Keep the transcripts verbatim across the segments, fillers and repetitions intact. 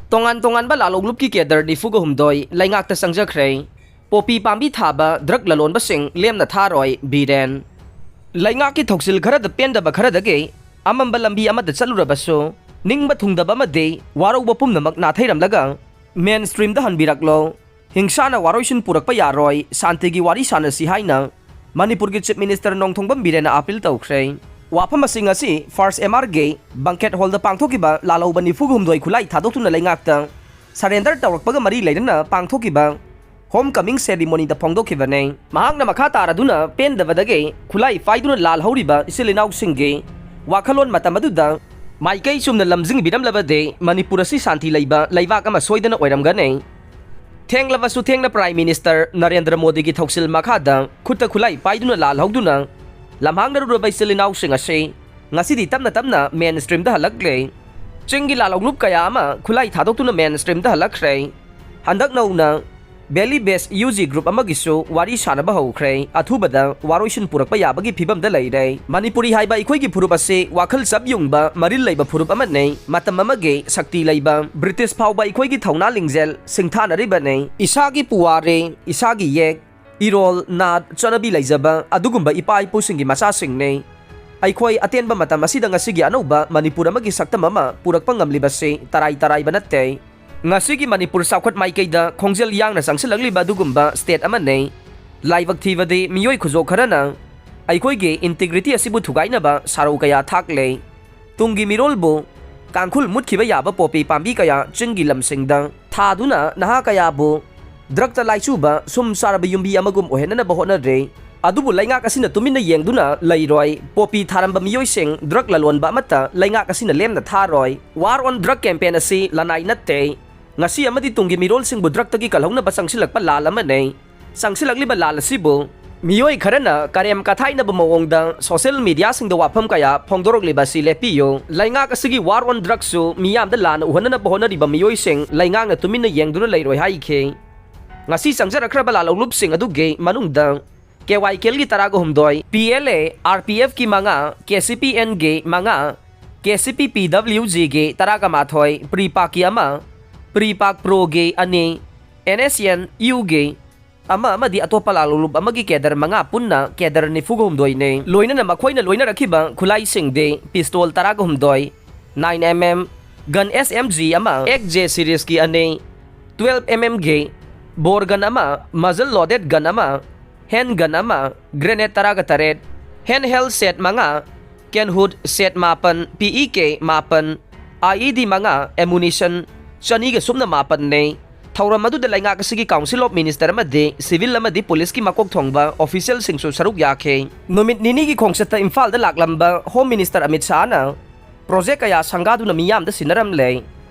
ꯇꯣꯉꯥꯟ ꯇꯣꯉꯥꯟꯕ ꯂꯥꯂꯣꯡꯂꯨꯞꯀꯤ ꯀꯦꯗꯔ ꯅꯤꯐꯨꯒ ꯍꯨꯝꯗꯣꯏ ꯂꯩꯉꯥꯛꯇ ꯆꯪꯖꯈ꯭ꯔꯦ꯫ ꯄꯣꯄꯤ ꯄꯥꯝꯕꯤ ꯊꯥꯕ ꯗ꯭ꯔꯒ ꯂꯂꯣꯟꯕꯁꯤꯡ ꯂꯦꯝꯅ ꯊꯥꯔꯣꯏ, ꯕꯤꯔꯦꯟ꯫ ꯂꯩꯉꯥꯛꯀꯤ ꯊꯧꯁꯤꯜ ꯈꯔꯗ ꯄꯦꯟꯗꯕ ꯈꯔꯗꯒꯤ ꯑꯃꯝꯕ ꯂꯝꯕꯤ ꯑꯃꯗ ꯆꯠꯂꯨꯔꯕꯁꯨ, ꯅꯤꯡꯕ ꯊꯨꯡꯗꯕ ꯑꯃꯗꯤ ꯋꯥꯔꯧꯕ ꯄꯨꯝꯅꯃꯛ ꯅꯥꯊꯩꯔꯝꯂꯒ ꯃꯦꯟ ꯁ꯭ꯇ꯭ꯔꯤꯝꯗ ꯍꯟꯕꯤꯔꯛꯂꯣ꯫ ꯍꯤꯡꯁꯥꯅ ꯋꯥꯔꯣꯏꯁꯤꯟ ꯄꯨꯔꯛꯄ ꯌꯥꯔꯣꯏ, ꯁꯥꯟꯇꯤꯒꯤ ꯋꯥꯔꯤ ꯁꯥꯟꯅꯁꯤ ꯍꯥꯏꯅ ꯃꯅꯤꯄꯨꯔꯒꯤ ꯆꯤꯐ ꯃꯤꯅꯤꯁꯇꯔ ꯅꯣꯡꯊꯣꯝꯕꯝ ꯕꯤꯔꯦꯟꯅ ꯑꯄꯤꯜ ꯇꯧꯈ꯭ꯔꯦ꯫ ꯋꯥꯐꯝ ꯑꯁꯤ ꯉꯁꯤ ꯐꯥꯔꯁ ꯑꯦꯝ ꯑꯥꯔꯒꯤ ꯕꯪꯀꯦꯠ ꯍꯣꯜꯗ ꯄꯥꯡꯊꯣꯛꯈꯤꯕ ꯂꯥꯜꯍꯧꯕ ꯅꯤꯐꯨꯒ ꯍꯨꯝꯗꯣꯏ ꯈꯨꯠꯂꯥꯏ ꯊꯥꯗꯣꯛꯇꯨꯅ ꯂꯩꯉꯥꯛꯇ ꯁꯔꯦꯟꯗꯔ ꯇꯧꯔꯛꯄꯒ ꯃꯔꯤ ꯂꯩꯅꯅ ꯄꯥꯡꯊꯣꯛꯈꯤꯕ ꯍꯣꯝ ꯀꯃꯤꯡ ꯁꯦꯔꯤꯃꯣꯅꯤꯗ ꯐꯣꯡꯗꯣꯛꯈꯤꯕꯅꯤ꯫ ꯃꯍꯥꯛꯅ ꯃꯈꯥ ꯇꯥꯔꯗꯨꯅ ꯄꯦꯟꯗꯕꯗꯒꯤ ꯈꯨꯠꯂꯥꯏ ꯄꯥꯏꯗꯨꯅ ꯂꯥꯜ ꯍꯧꯔꯤꯕ ꯏꯆꯤꯜ ꯏꯅꯥꯎꯁꯤꯡꯒꯤ ꯋꯥꯈꯜꯂꯣꯟ ꯃꯇꯝ ꯑꯗꯨꯗ ꯃꯥꯏꯀꯩ ꯆꯨꯝꯅ ꯂꯝꯖꯤꯡꯕꯤꯔꯝꯂꯕꯗꯤ ꯃꯅꯤꯄꯨꯔ ꯑꯁꯤ ꯁꯥꯟꯇꯤ ꯂꯩꯕ ꯂꯩꯕꯥꯛ ꯑꯃ ꯁꯣꯏꯗꯅ ꯑꯣꯏꯔꯝꯒꯅꯤ꯫ ꯊꯦꯡꯂꯕꯁꯨ ꯊꯦꯡꯅ ꯄ꯭ꯔꯥꯏꯝ ꯃꯤꯅꯤꯁꯇꯔ ꯅꯔꯦꯟꯗ꯭ꯔ ꯃꯣꯗꯤꯒꯤ ꯊꯧꯁꯤꯜ ꯃꯈꯥꯗ ꯈꯨꯠꯇ ꯈꯨꯠꯂꯥꯏ ꯄꯥꯏꯗꯨꯅ ꯂꯥꯜꯍꯧꯗꯨꯅ ꯂꯝꯍꯥꯡꯅꯔꯨꯔꯕ ꯏꯆꯤꯜ ꯏꯅꯥꯎꯁꯤꯡ ꯑꯁꯤ ꯉꯁꯤꯗꯤ ꯇꯞꯅ ꯇꯞꯅ ꯃꯦꯟ ꯁ꯭ꯇ꯭ꯔꯤꯝꯗ ꯍꯜꯂꯛꯂꯦ꯫ ꯆꯤꯡꯒꯤ ꯂꯥꯜꯍꯧꯂꯨꯞ ꯀꯌꯥ ꯑꯃ ꯈꯨꯠꯂꯥꯏ ꯊꯥꯗꯣꯛꯇꯨꯅ ꯃꯦꯟ ꯁ꯭ꯇ꯭ꯔꯤꯝꯗ ꯍꯜꯂꯛꯈ꯭ꯔꯦ꯫ ꯍꯟꯗꯛ ꯅꯧꯅ ꯚꯦꯂꯤ ꯕꯦꯁ ꯌꯨ ꯖꯤ ꯒ꯭ꯔꯨꯞ ꯑꯃꯒꯤꯁꯨ ꯋꯥꯔꯤ ꯁꯥꯅꯕ ꯍꯧꯈ꯭ꯔꯦ꯫ ꯑꯊꯨꯕꯗ ꯋꯥꯔꯣꯏꯁꯤꯟ ꯄꯨꯔꯛꯄ ꯌꯥꯕꯒꯤ ꯐꯤꯕꯝꯗ ꯂꯩꯔꯦ꯫ ꯃꯅꯤꯄꯨꯔꯤ ꯍꯥꯏꯕ ꯑꯩꯈꯣꯏꯒꯤ ꯐꯨꯔꯨꯞ ꯑꯁꯤ ꯋꯥꯈꯜ ꯆꯞ ꯌꯨꯡꯕ, ꯃꯔꯤꯜ ꯂꯩꯕ ꯐꯨꯔꯨꯞ ꯑꯃꯅꯤ꯫ ꯃꯇꯝ ꯑꯃꯒꯤ ꯁꯛꯇꯤ ꯂꯩꯕ ꯕ꯭ꯔꯤꯇꯤꯁ ꯐꯥꯎꯕ ꯑꯩꯈꯣꯏꯒꯤ ꯊꯧꯅꯥ ꯂꯤꯡꯖꯦꯜ ꯁꯤꯡꯊꯥꯅꯔꯤꯕꯅꯤ꯫ ꯏꯁꯥꯒꯤ ꯄꯨꯋꯥꯔꯤ, ꯏꯁꯥꯒꯤ ꯌꯦꯛ, ꯏꯔꯣꯜ, ꯅꯥꯠ, ꯆꯠꯅꯕꯤ ꯂꯩꯖꯕ ꯑꯗꯨꯒꯨꯝꯕ ꯏꯄꯥ ꯏꯄꯨꯁꯤꯡꯒꯤ ꯃꯆꯥꯁꯤꯡꯅꯤ꯫ ꯑꯩꯈꯣꯏ ꯑꯇꯦꯟꯕ ꯃꯇꯝ ꯑꯁꯤꯗ ꯉꯁꯤꯒꯤ ꯑꯅꯧꯕ ꯃꯅꯤꯄꯨꯔ ꯑꯃꯒꯤ ꯁꯛꯇꯝ ꯑꯃ ꯄꯨꯔꯛꯄ ꯉꯝꯂꯤꯕꯁꯤ ꯇꯔꯥꯏ ꯇꯔꯥꯏꯕ ꯅꯠꯇꯦ꯫ ꯉꯁꯤꯒꯤ ꯃꯅꯤꯄꯨꯔ ꯆꯥꯎꯈꯠ ꯃꯥꯏꯀꯩꯗ ꯈꯣꯡꯖꯦꯜ ꯌꯥꯡꯅ ꯆꯪꯁꯤꯜꯂꯛꯂꯤꯕ ꯑꯗꯨꯒꯨꯝꯕ ꯁ꯭ꯇꯦꯠ ꯑꯃꯅꯤ꯫ ꯂꯥꯏꯕꯛ ꯊꯤꯕꯗꯤ ꯃꯤꯑꯣꯏ ꯈꯨꯖꯣꯛ ꯈꯔꯅ ꯑꯩꯈꯣꯏꯒꯤ ꯏꯟꯇꯤꯒ꯭ꯔꯤꯇꯤ ꯑꯁꯤꯕꯨ ꯊꯨꯒꯥꯏꯅꯕ ꯁꯥꯔꯧ ꯀꯌꯥ ꯊꯥꯛꯂꯦ꯫ ꯇꯨꯡꯒꯤ ꯃꯤꯔꯣꯜꯕꯨ ꯀꯥꯡꯈꯨꯜ ꯃꯨꯠꯈꯤꯕ ꯌꯥꯕ ꯄꯣꯄꯤ ꯄꯥꯝꯕꯤ ꯀꯌꯥ ꯆꯤꯡꯒꯤ ꯂꯝꯁꯤꯡꯗ ꯊꯥꯗꯨꯅ ꯅꯍꯥ ꯀꯌꯥꯕꯨ ꯗ꯭ꯔꯒꯇ ꯂꯥꯏꯆꯨꯕ ꯁꯨꯝ ꯆꯥꯔꯕ ꯌꯨꯝꯕꯤ ꯑꯃꯒꯨꯝ ꯑꯣꯏꯍꯟꯅꯅꯕ ꯍꯣꯠꯅꯔꯦ꯫ ꯑꯗꯨꯕꯨ ꯂꯩꯉꯥꯛ ꯑꯁꯤꯅ ꯇꯨꯃꯤꯟꯅ ꯌꯦꯡꯗꯨꯅ ꯂꯩꯔꯣꯏ꯫ ꯄꯣꯄꯤ ꯊꯥꯔꯝꯕ ꯃꯤꯑꯣꯏꯁꯤꯡ ꯗ꯭ꯔꯒ ꯂꯂꯣꯟꯕ ꯑꯃꯠꯇ ꯂꯩꯉꯥꯛ ꯑꯁꯤꯅ ꯂꯦꯝꯅ ꯊꯥꯔꯣꯏ꯫ War on drug campaign ꯑꯁꯤ ꯂꯅꯥꯏ ꯅꯠꯇꯦ꯫ ꯉꯁꯤ ꯑꯃꯗꯤ ꯇꯨꯡꯒꯤ ꯃꯤꯔꯣꯜꯁꯤꯡꯕꯨ ꯗ꯭ꯔꯒꯇꯒꯤ ꯀꯜꯍꯧꯅꯕ ꯆꯪꯁꯤꯜꯂꯛꯄ ꯂꯥꯜ ꯑꯃꯅꯤ꯫ ꯆꯪꯁꯤꯜꯂꯛꯂꯤꯕ ꯂꯥꯜ ꯑꯁꯤꯕꯨ ꯃꯤꯑꯣꯏ ꯈꯔꯅ ꯀꯔꯦꯝ ꯀꯊꯥꯏꯅꯕ ꯃꯑꯣꯡꯗ ꯁꯣꯁꯤꯌꯦꯜ ꯃꯤꯗꯤꯌꯥꯁꯤꯡꯗ ꯋꯥꯐꯝ ꯀꯌꯥ ꯐꯣꯡꯗꯣꯔꯛꯂꯤꯕ ꯑꯁꯤ ꯂꯦꯞꯄꯤꯌꯨ꯫ ꯂꯩꯉꯥꯛ ꯑꯁꯤꯒꯤ war on drug ꯁꯨ ꯃꯤꯌꯥꯝꯗ ꯂꯥꯟꯅ ꯎꯍꯟꯅꯅꯕ ꯍꯣꯠꯅꯔꯤꯕ ꯃꯤꯑꯣꯏꯁꯤꯡ ꯂꯩꯉꯥꯛꯅ ꯇꯨꯃꯤꯟꯅ ꯌꯦꯡꯗꯨꯅ ꯂꯩꯔꯣꯏ ꯍꯥꯏꯈꯤ꯫ ꯉꯁꯤ ꯆꯪꯖꯔꯛꯈ꯭ꯔꯕ ꯂꯥꯜꯍꯧꯂꯨꯞꯁꯤꯡ ꯑꯗꯨꯒꯤ ꯃꯅꯨꯡꯗ ꯀꯦ ꯋꯥꯏ ꯀꯦ ꯑꯦꯜꯒꯤ ꯇꯔꯥꯒ ꯍꯨꯝꯗꯣꯏ, P L A, R P ꯑꯦꯐꯀꯤ ꯃꯉꯥ, ꯀꯦ ꯁꯤ ꯄꯤ ꯑꯦꯟꯒꯤ ꯃꯉꯥ, ꯀꯦ ꯁꯤ ꯄꯤ ꯄꯤ ꯗꯕ꯭ꯂꯤꯎ ꯖꯤꯒꯤ ꯇꯔꯥꯒ ꯃꯥꯊꯣꯏ, ꯄ꯭ꯔꯤꯄꯥꯛꯀꯤ ꯑꯃ, ꯄ꯭ꯔꯤꯄꯥꯛ ꯄ꯭ꯔꯣꯒꯤ ꯑꯅꯤ, ꯑꯦꯟ ꯑꯦꯁ ꯑꯦꯟ ꯌꯨꯒꯤ ꯑꯃ ꯑꯃꯗꯤ ꯑꯇꯣꯞꯄ ꯂꯥꯂꯣꯡꯂꯨꯞ ꯑꯃꯒꯤ ꯀꯦꯗꯔ ꯃꯉꯥ, ꯄꯨꯟꯅ ꯀꯦꯗꯔ ꯅꯤꯐꯨꯒ ꯍꯨꯝꯗꯣꯏꯅꯤ꯫ ꯂꯣꯏꯅꯅ ꯃꯈꯣꯏꯅ ꯂꯣꯏꯅꯔꯛꯈꯤꯕ ꯈꯨꯠꯂꯥꯏꯁꯤꯡꯗꯤ ꯄꯤꯁꯇꯣꯜ ꯇꯔꯥꯒ ꯍꯨꯝꯗꯣꯏ, ꯅꯥꯏꯟ ꯑꯦꯝ ꯑꯦꯝ ꯒꯟ ꯑꯦꯁ ꯑꯦꯝ ꯖꯤ ꯑꯃ, ꯑꯦꯛ ꯖꯦ ꯁꯤꯔꯤꯖꯀꯤ ꯑꯅꯤ, ꯇ꯭ꯋꯦꯜꯞ ꯑꯦꯝ ꯑꯦꯝꯒꯤ ꯕꯣꯔ ꯒꯟ ꯑꯃ, ꯃꯖꯜ ꯂꯣꯗꯦꯗ ꯒꯟ ꯑꯃ, ꯍꯦꯟ ꯒꯟ ꯑꯃ, ꯒ꯭ꯔꯦꯅꯦꯗ ꯇꯔꯥꯒ ꯇꯔꯦꯠ, ꯍꯦꯟ ꯍꯦꯜ ꯁꯦꯠ ꯃꯉꯥ, ꯀꯦꯟꯍꯨꯠ ꯁꯦꯠ ꯃꯥꯄꯟ, ꯄꯤ ꯏ ꯀꯦ ꯃꯥꯄꯟ, ꯑꯥꯏ ꯏ ꯗꯤ ꯃꯉꯥ, ꯑꯦꯃꯨꯅꯤꯁꯟ ꯆꯅꯤꯒ ꯁꯨꯞꯅ ꯃꯥꯄꯟꯅꯤ꯫ ꯊꯧꯔꯝ ꯑꯗꯨꯗ ꯂꯩꯉꯥꯛ ꯑꯁꯤꯒꯤ ꯀꯥꯎꯟꯁꯤꯜ ꯑꯣꯐ ꯃꯤꯅꯤꯁꯇꯔ ꯑꯃꯗꯤ ꯁꯤꯚꯤꯜ ꯑꯃꯗꯤ ꯄꯨꯂꯤꯁꯀꯤ ꯃꯀꯣꯛ ꯊꯣꯡꯕ ꯑꯣꯐꯤꯁꯤꯌꯦꯜꯁꯤꯡꯁꯨ ꯁꯔꯨꯛ ꯌꯥꯈꯤ꯫ ꯅꯨꯃꯤꯠ ꯅꯤꯅꯤꯒꯤ ꯈꯣꯡꯆꯠꯇ ꯏꯝꯐꯥꯜꯗ ꯂꯥꯛꯂꯝꯕ ꯍꯣꯝ ꯃꯤꯅꯤꯁꯇꯔ ꯑꯃꯤꯠ ꯁꯥꯍꯅ ꯄ꯭ꯔꯣꯖꯦꯛ ꯀꯌꯥ ꯁꯪꯒꯥꯗꯨꯅ ꯃꯤꯌꯥꯝꯗ ꯁꯤꯟꯅꯔꯝꯂꯦ꯫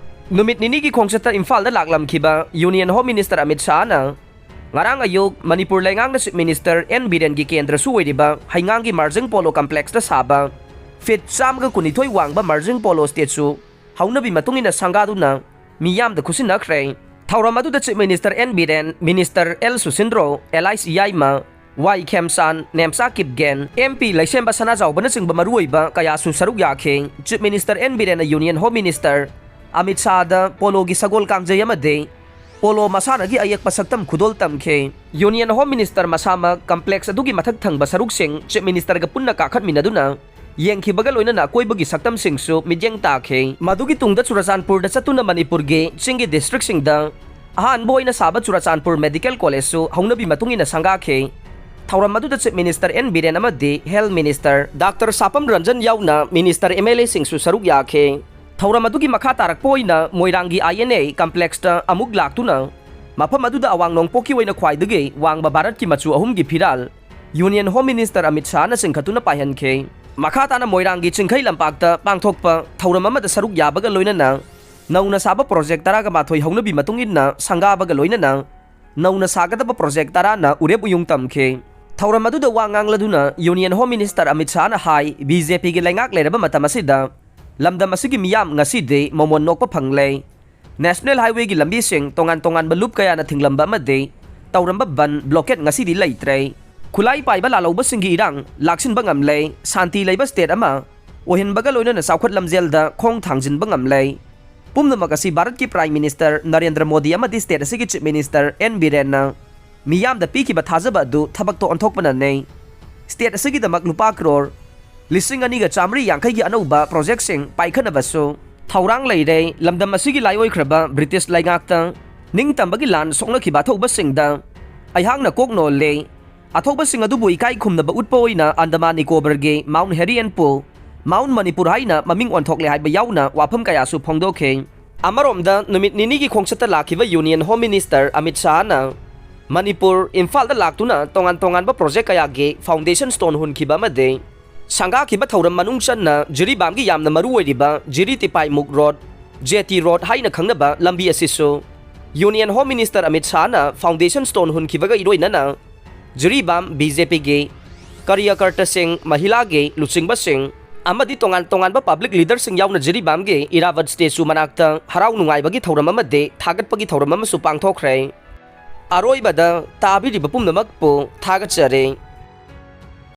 ꯅꯨꯃꯤꯠ ꯅꯤꯅꯤꯒꯤ ꯈꯣꯡꯆꯠꯇ ꯏꯝꯐꯥꯜꯗ ꯂꯥꯛꯂꯝꯈꯤꯕ ꯌꯨꯅꯤꯌꯟ ꯍꯣꯝ ꯃꯤꯅꯤꯁꯇꯔ ꯑꯃꯤꯠ ꯁꯥꯍꯅ ꯉꯔꯥꯡ ꯑꯌꯨꯛ ꯃꯅꯤꯄꯨꯔ ꯂꯩꯉꯥꯛꯅ ꯆꯤꯐ ꯃꯤꯅꯤꯁꯇꯔ ꯑꯦꯟ ꯕꯤꯔꯦꯟꯒꯤ ꯀꯦꯟꯗ꯭ꯔꯁꯨ ꯑꯣꯏꯔꯤꯕ ꯍꯩꯉꯥꯡꯒꯤ ꯃꯥꯔꯖꯤꯡ ꯄꯣꯂꯣ ꯀꯝꯄ꯭ꯂꯦꯛꯁꯇ ꯁꯥꯕ ꯐꯤꯠ ꯆꯥꯝꯃꯒ ꯀꯨꯟꯅꯤꯊꯣꯏ ꯋꯥꯡꯕ ꯃꯥꯔꯖꯤꯡ ꯄꯣꯂꯣ ꯁ꯭ꯇꯦꯆꯨ ꯍꯧꯅꯕꯤ ꯃꯇꯨꯡ ꯏꯟꯅ ꯁꯪꯒꯥꯗꯨꯅ ꯃꯤꯌꯥꯝꯗ ꯈꯨꯠꯁꯤꯟꯅꯈ꯭ꯔꯦ꯫ ꯊꯧꯔꯝ ꯑꯗꯨꯗ chief minister N Biren, minister L Susindro, ꯑꯦꯂꯥꯏꯁ ꯌꯥꯏꯃ, Y ꯈꯦꯝꯆꯥꯟ, Nemcha Kipgen, M P ꯂꯩꯁꯦꯝꯕ ꯁꯅꯥꯖꯥꯎꯕꯅꯆꯤꯡꯕ ꯃꯔꯨꯑꯣꯏꯕ ꯀꯌꯥꯁꯨ ꯁꯔꯨꯛ ꯌꯥꯈꯤ꯫ ꯆꯤꯐ ꯃꯤꯅꯤꯁꯇꯔ ꯑꯦꯟ ꯕꯤꯔꯦꯟꯅ ꯌꯨꯅꯤꯌꯟ ꯍꯣꯝ ꯃꯤꯅꯤꯁꯇꯔ ꯑꯃꯤꯠ ꯁꯥꯍꯗ ꯄꯣꯂꯣꯒꯤ ꯁꯒꯣꯜ ꯀꯥꯡꯖꯩ ꯑꯃꯗꯤ ꯄꯣꯂꯣ ꯃꯁꯥꯟꯅꯒꯤ ꯑꯌꯦꯛꯄ ꯁꯛꯇꯝ ꯈꯨꯗꯣꯜ ꯇꯝꯈꯤ꯫ ꯌꯨꯅꯤꯌꯟ ꯍꯣꯝ ꯃꯤꯅꯤꯁꯇꯔ ꯃꯁꯥꯃꯛ ꯀꯝꯄ꯭ꯂꯦꯛꯁ ꯑꯗꯨꯒꯤ ꯃꯊꯛ ꯊꯪꯕ ꯁꯔꯨꯛꯁꯤꯡ ꯆꯤꯐ ꯃꯤꯅꯤꯁꯇꯔꯒ ꯄꯨꯟꯅ ꯀꯥꯈꯠꯃꯤꯟꯅꯗꯨꯅ ꯌꯦꯡꯈꯤꯕꯒ ꯂꯣꯏꯅꯅ ꯑꯀꯣꯏꯕꯒꯤ ꯁꯛꯇꯝꯁꯤꯡꯁꯨ ꯃꯤꯠꯌꯦꯡ ꯇꯥꯈꯤ꯫ ꯃꯗꯨꯒꯤ ꯇꯨꯡꯗ ꯆꯨꯔꯆꯥꯟꯄꯨꯔꯗ ꯆꯠꯇꯨꯅ ꯃꯅꯤꯄꯨꯔꯒꯤ ꯆꯤꯡꯒꯤ ꯗꯤꯁꯇ꯭ꯔꯤꯛꯁꯤꯡꯗ ꯑꯍꯥꯟꯕ ꯑꯣꯏꯅ ꯁꯥꯕ ꯆꯨꯔꯆꯥꯟꯄꯨꯔ ꯃꯦꯗꯤꯀꯦꯜ ꯀꯣꯂꯦꯖꯁꯨ ꯍꯧꯅꯕꯤ ꯃꯇꯨꯡ ꯏꯟꯅ ꯁꯪꯒꯥꯈꯤ꯫ ꯊꯧꯔꯝ ꯑꯗꯨꯗ ꯆꯤꯐ ꯃꯤꯅꯤꯁꯇꯔ ꯑꯦꯟ ꯕꯤꯔꯦꯟ ꯑꯃꯗꯤ ꯍꯦꯜꯊ ꯃꯤꯅꯤꯁꯇꯔ ꯗꯥꯛꯇꯔ ꯁꯥꯄꯝ ꯔꯟꯖꯟ ꯌꯥꯎꯅ ꯃꯤꯅꯤꯁꯇꯔ, ꯑꯦꯝ ꯑꯦꯜ ꯑꯦꯁꯤꯡꯁꯨ ꯁꯔꯨꯛ ꯌꯥꯈꯤ꯫ ꯊꯧꯔꯝ ꯑꯗꯨꯒꯤ ꯃꯈꯥ ꯇꯥꯔꯛꯄ ꯑꯣꯏꯅ ꯃꯣꯏꯔꯥꯡꯒꯤ ꯑꯥꯏ ꯑꯦꯟ ꯑꯦ ꯀꯝꯄ꯭ꯂꯦꯛꯁꯇ ꯑꯃꯨꯛ ꯂꯥꯛꯇꯨꯅ ꯃꯐꯝ ꯑꯗꯨꯗ ꯑꯋꯥꯡ ꯅꯣꯡꯄꯣꯛꯀꯤ ꯑꯣꯏꯅ ꯈ꯭ꯋꯥꯏꯗꯒꯤ ꯋꯥꯡꯕ ꯚꯥꯔꯠꯀꯤ ꯃꯆꯨ ꯑꯍꯨꯝꯒꯤ ꯐꯤꯔꯥꯜ ꯌꯨꯅꯤꯌꯟ ꯍꯣꯝ ꯃꯤꯅꯤꯁꯇꯔ ꯑꯃꯤꯠ ꯁꯥꯍꯅ ꯆꯤꯡꯈꯠꯇꯨꯅ ꯄꯥꯏꯍꯟꯈꯤ꯫ ꯃꯈꯥ ꯇꯥꯅ ꯃꯣꯏꯔꯥꯡꯒꯤ ꯆꯤꯡꯈꯩ ꯂꯝꯄꯥꯛꯇ ꯄꯥꯡꯊꯣꯛꯄ ꯊꯧꯔꯝ ꯑꯃꯗ ꯁꯔꯨꯛ ꯌꯥꯕꯒ ꯂꯣꯏꯅꯅ ꯅꯧꯅ ꯁꯥꯕ ꯄ꯭ꯔꯣꯖꯦꯛ ꯇꯔꯥꯒ ꯃꯥꯊꯣꯏ ꯍꯧꯅꯕꯤ ꯃꯇꯨꯡ ꯏꯟꯅ ꯁꯪꯒꯥꯕꯒ ꯂꯣꯏꯅꯅ ꯅꯧꯅ ꯁꯥꯒꯗꯕ ꯄ꯭ꯔꯣꯖꯦꯛ ꯇꯔꯥꯅ ꯎꯔꯦꯞ ꯎꯌꯨꯡ ꯇꯝꯈꯤ꯫ ꯊꯧꯔꯝ ꯑꯗꯨꯗ ꯋꯥ ꯉꯥꯡꯂꯗꯨꯅ ꯌꯨꯅꯤꯌꯟ ꯍꯣꯝ ꯃꯤꯅꯤꯁꯇꯔ ꯑꯃꯤꯠ ꯁꯥꯍꯅ ꯍꯥꯏ, ꯕꯤ ꯖꯦ ꯄꯤꯒꯤ ꯂꯩꯉꯥꯛ ꯂꯩꯔꯕ ꯃꯇꯝ ꯑꯁꯤꯗ ꯂꯝꯗꯝ ꯑꯁꯤꯒꯤ ꯃꯤꯌꯥꯝ ꯉꯁꯤꯗꯤ ꯃꯣꯃꯣꯟ ꯅꯣꯛꯄ ꯐꯪꯂꯦ꯫ ꯅꯦꯁꯅꯦꯜ ꯍꯥꯏꯋꯦꯒꯤ ꯂꯝꯕꯤꯁꯤꯡ ꯇꯣꯉꯥꯟ ꯇꯣꯉꯥꯟꯕ ꯂꯨꯞ ꯀꯌꯥꯅ ꯊꯤꯡꯂꯝꯕ ꯑꯃꯗꯤ ꯇꯧꯔꯝꯕ ꯕꯟ, ꯕ꯭ꯂꯣꯀꯦꯠ ꯉꯁꯤꯗꯤ ꯂꯩꯇ꯭ꯔꯦ꯫ ꯈꯨꯠꯂꯥꯏ ꯄꯥꯏꯕ ꯂꯥꯜꯍꯧꯕꯁꯤꯡꯒꯤ ꯏꯔꯥꯡ ꯂꯥꯛꯁꯤꯟꯕ ꯉꯝꯂꯦ꯫ ꯁꯥꯟꯇꯤ ꯂꯩꯕ ꯁ꯭ꯇꯦꯠ ꯑꯃ ꯑꯣꯏꯍꯟꯕꯒ ꯂꯣꯏꯅꯅ ꯆꯥꯎꯈꯠ ꯂꯝꯖꯦꯜꯗ ꯈꯣꯡ ꯊꯥꯡꯖꯤꯟꯕ ꯉꯝꯂꯦ꯫ ꯄꯨꯝꯅꯃꯛ ꯑꯁꯤ ꯚꯥꯔꯠꯀꯤ Prime Minister ꯅꯔꯦꯟꯗ꯭ꯔ ꯃꯣꯗꯤ ꯑꯃꯗꯤ state ꯑꯁꯤꯒꯤ Chief Minister ꯑꯦꯟ ꯕꯤꯔꯦꯟꯅ ꯃꯤꯌꯥꯝꯗ ꯄꯤꯈꯤꯕ ꯊꯥꯖꯕ ꯑꯗꯨ ꯊꯕꯛꯇ ꯑꯣꯟꯊꯣꯛꯄꯅꯅꯤ꯫ State ꯑꯁꯤꯒꯤꯗꯃꯛ ꯂꯨꯄꯥ ꯀ꯭ꯔꯣꯔ ꯂꯤꯁꯤꯡ ꯑꯅꯤꯒ ꯆꯥꯃꯔꯤ ꯌꯥꯡꯈꯩꯒꯤ ꯑꯅꯧꯕ projectꯁꯤꯡ ꯄꯥꯏꯈꯠꯅꯕꯁꯨ ꯊꯧꯔꯥꯡ ꯂꯩꯔꯦ꯫ ꯂꯝꯗꯝ ꯑꯁꯤꯒꯤ ꯂꯥꯏꯑꯣꯏꯈ꯭ꯔꯕ ꯕ꯭ꯔꯤꯇꯤꯁ ꯂꯩꯉꯥꯛꯇ ꯅꯤꯡꯇꯝꯕꯒꯤ ꯂꯥꯟ ꯁꯣꯛꯅꯈꯤꯕ ꯑꯊꯧꯕꯁꯤꯡꯗ ꯑꯩꯍꯥꯛꯅ ꯀꯣꯛ ꯅꯣꯜꯂꯦ꯫ ꯑꯊꯧꯕꯁꯤꯡ ꯑꯗꯨꯕꯨ ꯏꯀꯥꯏ ꯈꯨꯝꯅꯕ ꯎꯠꯄ ꯑꯣꯏꯅ Andaman ꯅꯤꯀꯣꯕꯔꯒꯤ Mount Harry and Pool, Mount Manipur ꯍꯥꯏꯅ ꯃꯃꯤꯡ ꯑꯣꯟꯊꯣꯛꯂꯦ ꯍꯥꯏꯕ ꯌꯥꯎꯅ ꯋꯥꯐꯝ ꯀꯌꯥꯁꯨ ꯐꯣꯡꯗꯣꯛꯈꯤ꯫ ꯑꯃꯔꯣꯝꯗ, ꯅꯨꯃꯤꯠ ꯅꯤꯅꯤꯒꯤ ꯈꯣꯡꯆꯠꯇ ꯂꯥꯛꯈꯤꯕ Union Home Minister Amit ꯁꯥꯍꯅ Manipur, ꯏꯝꯐꯥꯜꯗ ꯂꯥꯛꯇꯨꯅ ꯇꯣꯉꯥꯟ ꯇꯣꯉꯥꯟꯕ project ꯀꯌꯥꯒꯤ foundation stone ꯍꯨꯟꯈꯤꯕ ꯑꯃꯗꯤ ꯁꯪꯒꯥꯈꯤꯕ ꯊꯧꯔꯝ ꯃꯅꯨꯡ ꯆꯟꯅ ꯖꯤꯔꯤꯕꯥꯝꯒꯤ ꯌꯥꯝꯅ ꯃꯔꯨ ꯑꯣꯏꯔꯤꯕ Jiri Tipaimukh road, J T road ꯍꯥꯏꯅ ꯈꯪꯅꯕ ꯂꯝꯕꯤ ꯑꯁꯤꯁꯨ Union Home Minister ꯑꯃꯤꯠ ꯁꯥꯍꯅ foundation stone ꯍꯨꯟꯈꯤꯕꯒ ꯏꯔꯣꯏꯅꯅ ꯖꯤꯔꯤꯕꯥꯝ ꯕꯤ ꯖꯦ ꯄꯤꯒꯤ ꯀꯥꯔꯌꯀꯔꯇꯥꯁꯤꯡ, ꯃꯍꯤꯂꯥꯒꯤ ꯂꯨꯆꯤꯡꯕꯁꯤꯡ ꯑꯃꯗꯤ ꯇꯣꯉꯥꯟ ꯇꯣꯉꯥꯟꯕ public leaderꯁꯤꯡ ꯌꯥꯎꯅ ꯖꯤꯔꯤꯕꯥꯝꯒꯤ ꯏꯔꯥꯕꯠ statue ꯃꯅꯥꯛꯇ ꯍꯔꯥꯎ ꯅꯨꯡꯉꯥꯏꯕꯒꯤ ꯊꯧꯔꯝ ꯑꯃꯗꯤ ꯊꯥꯒꯠꯄꯒꯤ ꯊꯧꯔꯝ ꯑꯃꯁꯨ ꯄꯥꯡꯊꯣꯛꯈ꯭ꯔꯦ꯫ ꯑꯔꯣꯏꯕꯗ ꯇꯥꯕꯤꯔꯤꯕ ꯄꯨꯝꯅꯃꯛꯄꯨ ꯊꯥꯒꯠꯆꯔꯤ꯫